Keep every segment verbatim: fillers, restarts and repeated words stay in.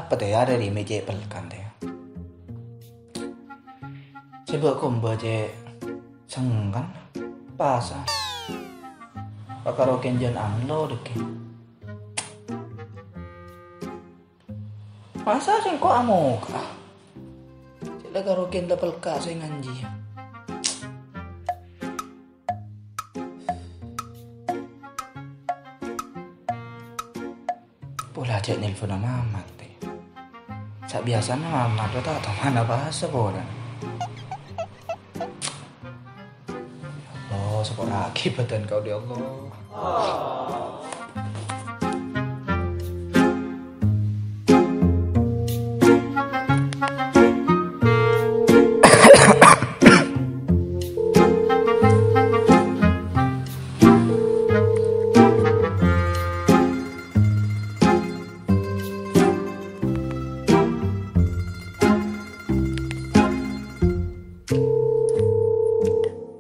Patèya dâri mè' cè' pelkan tèya. Cè' bâ' komba cè' sengkan pasa. Pakaro kenjan anglo dèkè. Masa sèngko' amoka? Cè' la karo kèn la pelka' sè nganji. Pola cè' nelponna Mamat, tè. Sabiyasana Mamat ta' tao mana bhâsa pola. Ya Allah, sapora'aghi bhâdhân kaulâ, ya Allah.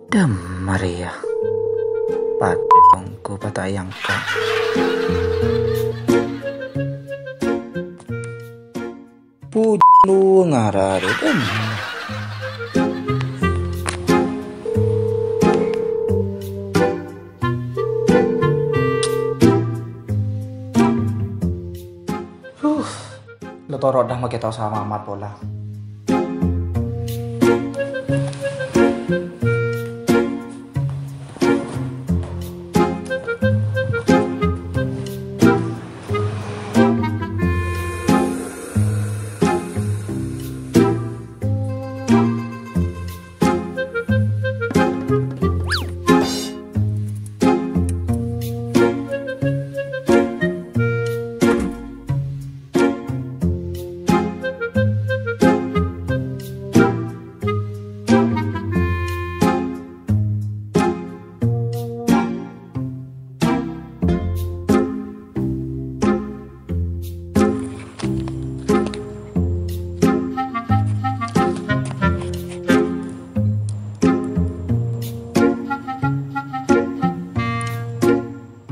Dâmma rèya. Patongku patayangka. Pujulu ngarare dâmma. Huh. Lo toro' dâ' makè tao sama Mamat pola.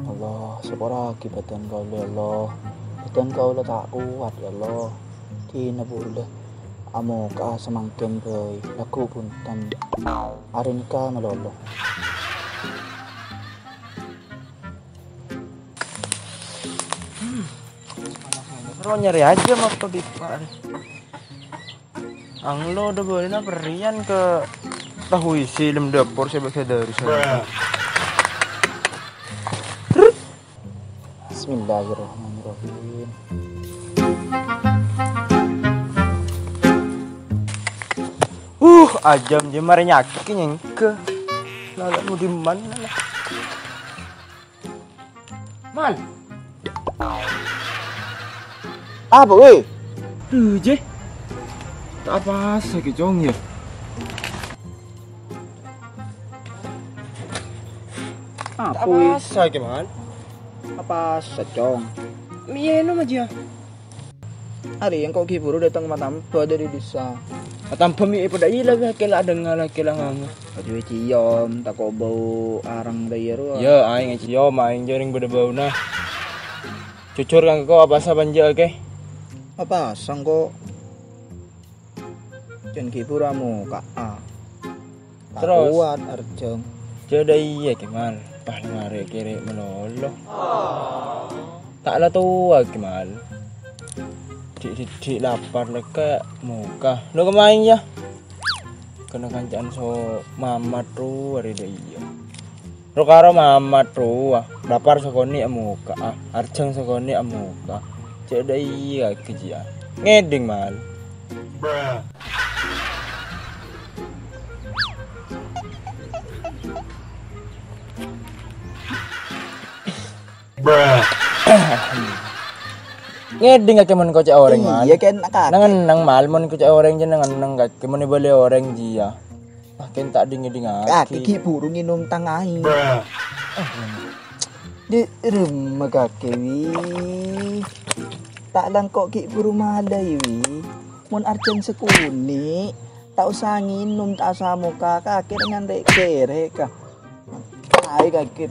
Allah, sapora'aghi bhâdhân kaulâ, ya Allah. Bhâdhân kaulâ ta' kowat, ya Allah. Dina bulâ amoka samangkèn bhâi, lagghu' bhunten. Arèngka malolo. Terus nyari aja motor di Pak. Anglo udah boleh na perian ke tahu isi lem dapur saya baca dari sana. Bismillahirrahmanirrahim. Uh, ajâm jâ' marè nyakè' nyèngkè. Lala mau di mana lah? Man. Apa, weh? Duh, Jè. Ta' apasa kè, Cong, ya? Apa, weh? Ta' apasa kè, Man? Apasa, Cong? Miyè no, Maja. Arè engko' ghi' buru dâteng matamba dâri dhisa. Matamba mè' padâ iyâ la kèla adhângnga la kèla nganga. Aduh, ciom, tako' bâu arang dâ' iyâ rowa. Iyâ, aèng ciom, aèng jârèng bâdâ bâuna. Jujur ka engko' apasa bânjâ' kè? Apasa engko'? Jân ghi' buru amoka'a. Ta' kowat, arjhâng. Jâ' dâ' iyâ, Kemal. Pas ngarè' kèrè' malolo. Ta' la towa, Kemal. Dhi'-dhi'-dhi' lapar lèkè' moka. Lo kemaèng, yâ. Kèng kanca'an so Mamat rowa arè dâ' iyâ. Ro-karo Mamat rowa. Lapar sakonè' amoka'a. Arjhâng sakonè' amoka. Jâ' dâ' iyâ kejjhiyân. Ngèdhing, Mal. Ngèdhing kakè mon koca' orèng, Mal. Iyâ, kèng kakè. Neng-enneng, Mal, mon koca' orèng jâ neng-enneng kakè, mon èbâli orèng jiyâ. Wah, kèng ta' dhing-ngèdhingngaghi. Kakè ghi' buru ngènom tang aèng. Dhi' remma kakè, Wi. Ta' langko' ghi' buru malaè, Wi. Mon arjhâng sakonè', ta' osa ngènom, ta' osa moka, kakè nganrè' kèrè' ka. Aè kakè.